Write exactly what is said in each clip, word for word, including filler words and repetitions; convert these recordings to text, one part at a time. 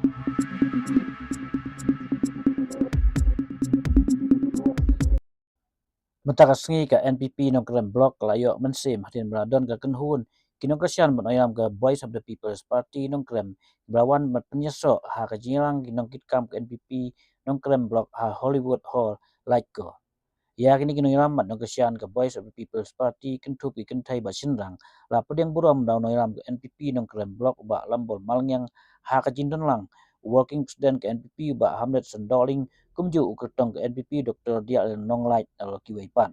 Mynta ka sngi ka N P P Nongkrem Block ka la ïoh mynsiem hadien ba la don ka kynhun ki nongkyrshan bad nongïalam ka Voice of the People's Party Nongkrem ba la wan ban pynïasoh ha ka jingïalang ki nongkitkam ka N P P Nongkrem Block ha Hollywood Hall, Laitkor. Ïa kine ki nongïalam bad nongkyrshan ka Voice of the People's Party, kynthup ki kynthei bad shynrang, la pdiang burom da u nongïalam ka N P P Nongkrem Block u Bah Lambor Malngiang ha ka jingdon lang u Working President ka N P P u Bah Hamlet Shandoling, kumjuh u kyrtong ka N P P Doktor D L Nonglait, na la kiwei pat.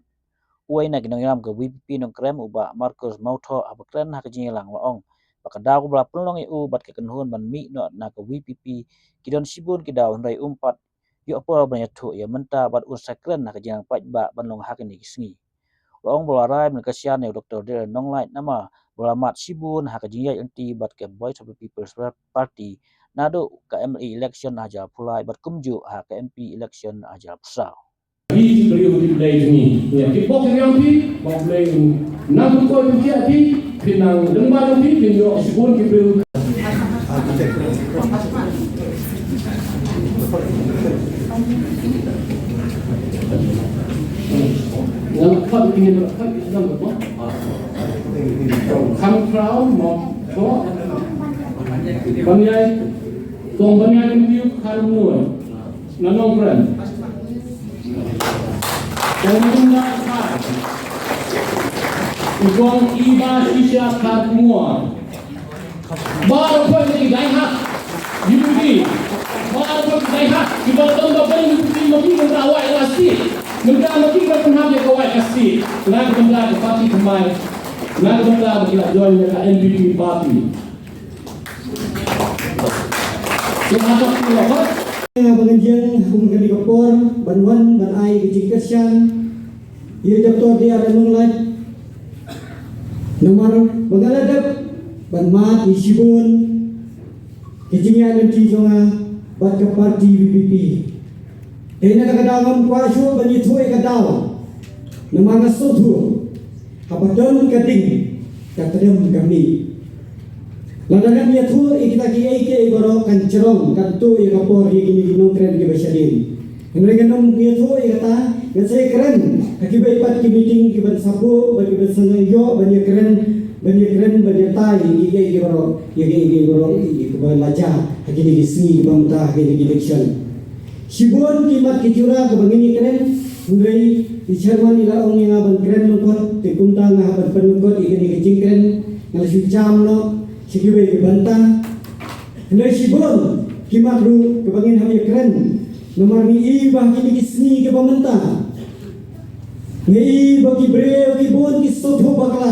Uwei na ki nongïalam ka V P P Nongkrem u Bah Marcus Mawthoh haba kren ha ka jingïalang la ong ba ka daw kaba la pynlong ïa u bad ka kynhun ban mih noh na ka V P P ki don shibun ki daw, hynrei um pat ïoh por ban ïathuh ïa mynta bad un sa kren ha ka jingïalang paidbah ban long ha kine ki sngi. La ong ba la rai ban kyrshan ïa u Doktor D L Nonglait namar ba la mad shibun ha ka jingïaid lynti bad ka Voice of the People's Party naduh ka M L A election ha hajar arphew lai bad kumjuh ha ka M P election ha hajar arphew saw. Phi ki briew ki Blei jong ngi. Ïa ki bok ki riam phi, bok Blei u nang u koi phi kiad phi, phi nang lyngba jong phi, phi ïoh shibun ki briew. Nang khot ki ngi khot ki nang khot. Kham khraw mo ko. Ban ïai tong ban ïai kum ki kham noi. Na Nongkrem. Kong Ynda Thar. I Kong Iba Shisha Thar Kmor. Baroh ki die hard U P P. Baroh ki die hard. Kiba don ba bun U P P ma ki mynta wai la state. Mynta ma ki ba pynhap ïa ka wai la state. Na ka bynta ka party thymmai. Na ka bynta ba ki la join ïa ka N P P party. Nga ba ngan ïeng ha kum kane ka por ban wan ban ai ka jingkyrshan ïa i Doktor D R Nonglait. Namar ba nga la dep ban mad ïa shibun ka jingïaid lynti jong nga bad ka party V P P. Te na kata ka daw ngam kwah shuh ban ïathuh ïa ka daw. Namar nga sngewthuh haba don ka ding ka tdem ka mih. Lada ngan ïathuh ïa kita kiei kiei baroh kan jrong, kan tuh ïa ka por ïa kine ki nongkren kiba shadien. Hynrei ngan ym ïathuh ïa kata, ngan sa ïakren ha kiwei pat ki meeting kiban sa buh bad kiban sa ïoh ban ïakren, ban ïakren ban ïatai ïa kiei kiei baroh, ïa kiei kiei baroh ïa kiba la jia ha kine ki sngi kiba mynta ha kine ki election. Shibun ki mat ki jura kaba ngin ïakren, hynrei i chairman i la ong ïa nga ban kren lyngkot, te kumta nga hap ban pynlyngkot ïa kane ka jingkren, nga la shu jam noh sha kiwei ki bynta. Hynrei shibun ki mat ruh kaba ngin hap ïakren, namar ngi i ba ha kine ki sngi kiba mynta Ngi i ba ki briew ki bun ki sngewthuh bakla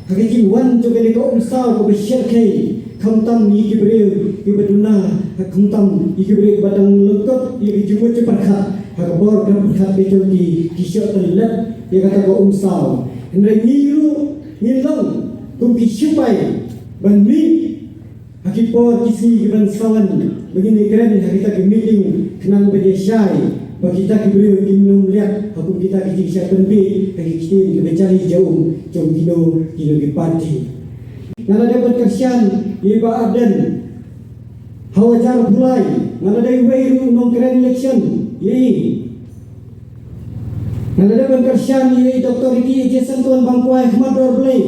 ha ka jingwan jong kane ka umsaw kaba shyrkhei, khamtam ïa ki briew kiba duna, ha khamtam ïa ki briew kiba dang lyngkot ïa ka jingmut jingpyrkhat ha ka bor ka pyrkhat ka jong ki, ki shah tyllep ïa kata ka umsaw. Hynrei ngi ruh ngin long kum ki shipai ban mih ha ki por ki sngi kiban sa wan, ba ngin ïakren ha kita ki meeting khnang ban ïashai ba kita ki briew kin ym leit ha kum kita ki jingshah pynbiej ha ki ktien kiba jali jaum jong kino kino ki party. Nga la dep ban kyrshan ïa i Bah Ardent ha u hajar arphew lai, nga la dei uwei ruh u nongkren election ïa i. Nga la dep ban kyrshan ïa i Doktor Ricky A J Syngkon ba ngi kwah khmat dor Blei.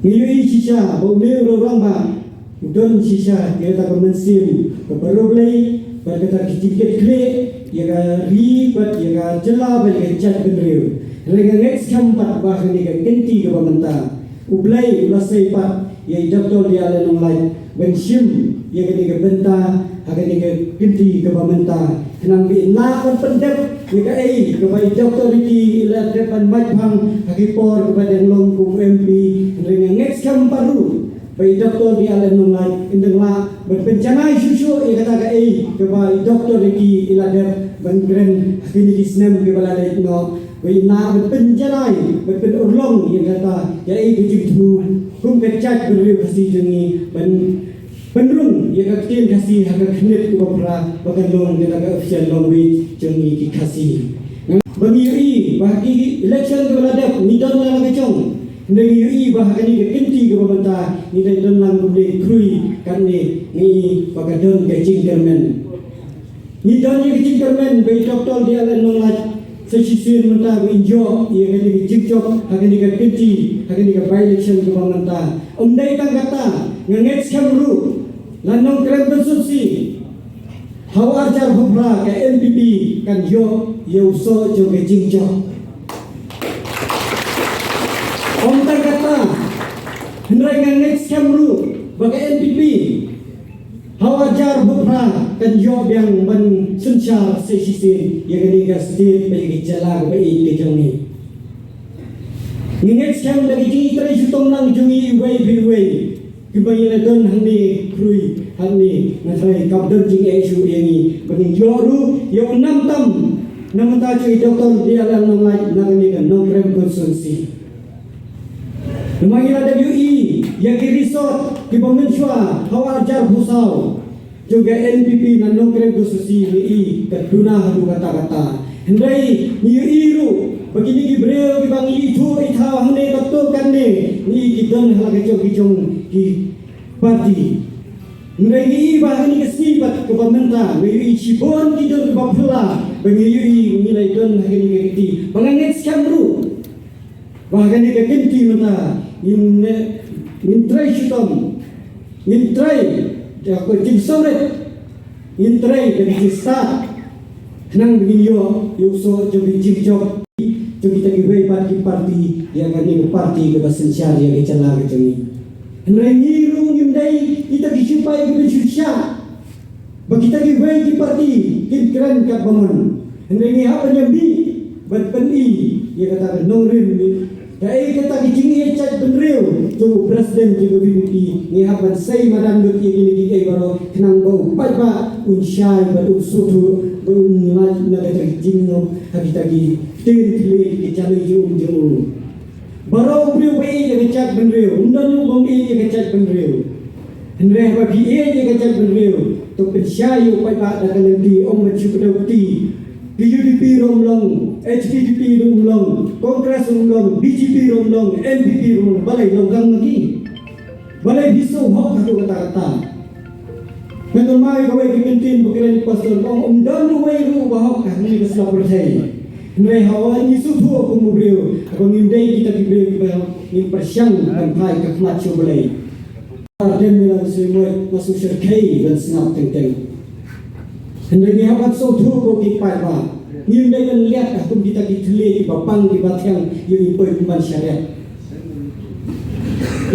Ngi ïohi shisha ba une u rangbah u don shisha ïa kata ka mynsiem ka baroh Blei bad kata ka jingkitkhlieh ïa ka ri bad ïa ka jylla bad ïa ka jaitbynriew. Hynrei nga ngeit skhem pat ba ha kane ka kynti kaba mynta U Blei u la sei pat ïa i Doktor D R Nonglait ban shim ïa kane ka bynta ha kane ka kynti kaba mynta. Khnang ba in lah ban pyndep ïa kaei kaba i Doktor Ricky i la dep ban mait phang ha ki por kaba dang long kum u M P. Hynrei nga ngeit skhem pat ruh ba i Doktor D R Nonglait in dang lah ban pynjanai shuh shuh ïa kata kaei kaba i Doktor Ricky i la dep ban kren ha kine ki snem kiba la leit noh. Ba in lah ban pynjanai, ban pynurlong ïa kata kaei ka jingthmu kum ka jaitbynriew Khasi jong ngi ban pynrung ïa ka ktien Khasi ha ka khyndiat kaba phra ba kan long kata ka official language jong ngi ki Khasi. Ba ngi ïohi ba ha ki election kiba la dep ngi don la ka jong Hynrei ngi ïohi ba ha kane ka kynti kaba mynta ngi la don lang kumne khrui katne, ngi ïohi ba ka don ka jingkyrmen. Ngi don ïa ka jingkyrmen ba i Doctor D L N Nonglait sa shisien mynta ba in ïoh ïa kane ka jingjop ha kane ka kynti, ha kane ka by-election kaba mynta. Ym dei tang kata, nga ngeit skhem ruh la Nongkrem constituency ha u arhajar arphew phra ka N P P kan ïoh ïa u soh jong ka jingjop. Ym tang kata, hynrei nga ngeit skhem ruh ba ka N P P ha u arhajar arphew phra kan ïoh biang ban synshar sa shisien ïa kane ka state bad ïa ka jylla kaba ïeit ka jong ngi. Ngi ngeit skhem da ka jingïatrei shitom lang jong ngi iwei pa iwei kiba ngi la don hangne khrui hangne, nga tharai kam don jingeh shuh ïa ngi ba ngin ïoh ruh ïa u nam tam na bynta jong i Doctor D L N Nonglait na kane ka Nongkrem constituency. Namar ngi la dep ïohi ïa ki resort kiba mynshuwa ha u arhajar arphew saw jong ka N P P na Nongkrem constituency, ngi ïohi ka duna haduh katta katta. Hynrei ngi ïohi ruh ba kine ki briew kiba ngi ithuh ithaw hangne katto katne, ngi ïohi ki don ha la ka jong ki jong ki party. Hynrei ngi ïohi ba ha kane ka sngi bad kaba mynta ngi ïohi shibun ki don kiba phylla ba ngi ïohi ngi la don ha kane ka kti ba nga ngeit skhem ruh ba ha kane ka kynti mynta ngin, ngin trei shitom, ngin trei da ka jingsngewrit, ngin trei da ka jingstad khnang ba ngin ïoh ïa u soh jong ka jingjop jong kita kiwei pat ki party ïa kane ka party kaba synshar ïa ka jylla ka jong ngi. Hynrei ngi ruh ngim dei kita ki shipai kiba shu shah ba kita kiwei ki party kin kren katba mon. Hynrei ngi hap ban ïa mih ban pyni ïa kata ka nongrim, kaei kata ka jingïeit jaitbynriew jong u president jong ka V P P. Ngi hap ban sei madan lut ïa kine kiei baroh khnang ba u paidbah un shai bad un sngewthuh bad un lait na kata ka jingngop ha kita ki ktien thylliej ki jali jong u jong u. Baroh u briew ba ïeit ïa ka jaitbynriew, ym don u bym ïeit ïa ka jaitbynriew. Hynrei haba phi ïeit ïa ka jaitbynriew, to pynshai ïa u paidbah da ka lynti, ym ban shu kdew kti. Ka U D P ruh ym long, H P D P ruh ym long, Congress ruh ym long, B J P ruh ym long, N P P ruh ym long, balei long gang ma ki? Balei phi shu hok haduh katta katta? Nga kynmaw ïa kawei ka ktien ba kren pastor, ba ong ym don uwei ruh uba hok ha kane ka sla pyrthei. Hynrei haba ngi sngewthuh kum u briew, haba ngim dei kita ki briew kiba hok, ngin pyrshang ban phai ka khmat sha U Blei. Ardem ïa la ngi sngewthuh, nga sngewsyrkhei ban sngap teng teng. Hynrei ngi hap ban sngewthuh ko ki paidbah, ngim dei ban liat ha kum kita ki thylliej kiba pang kiba thiang ïa ngi poi kum ban shariat.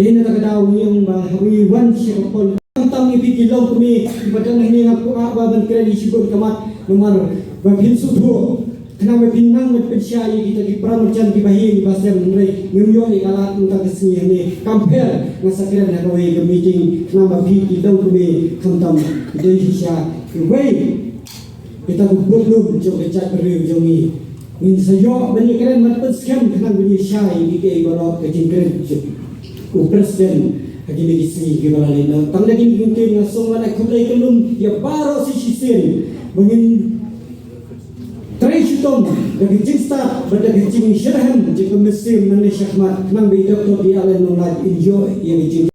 Ïa kata ka daw ngi ong ba haba ngi wan sha ka pol, khamtam ïa phi ki longkmie kiba don hangne, nga kwah ba ban kren ïa shibun ka mat namar ba phin sngewthuh. Khnang ba phin nang ban pynshai ïa kita ki para marjan kiba hi kiba sem, hynrei ngim ïoh ïa ka lad mynta ka sngi hangne. Kam pher, nga sa kren ha kawei ka meeting khnang ba phi ki longkmie khamtam ki dei shisha kiwei kita ki bun lum jong ka jaitbynriew jong ngi. Ngin sa ïoh ban ïakren ban pynskhem khnang ban ïashai ïa kiei baroh ka jingkren jong u president ha kine ki sngi kiba la leit noh. Tang da kine ki ktien nga sngewbha ban ai khublei kyllum ïa baroh sa shisien ba ngin trei shitom da ka jingstad bad da ka jingshitrhem jong ka mynsiem nangne shakhmat khnang ba i Doctor B R N Nonglait in ïoh ïa ka jing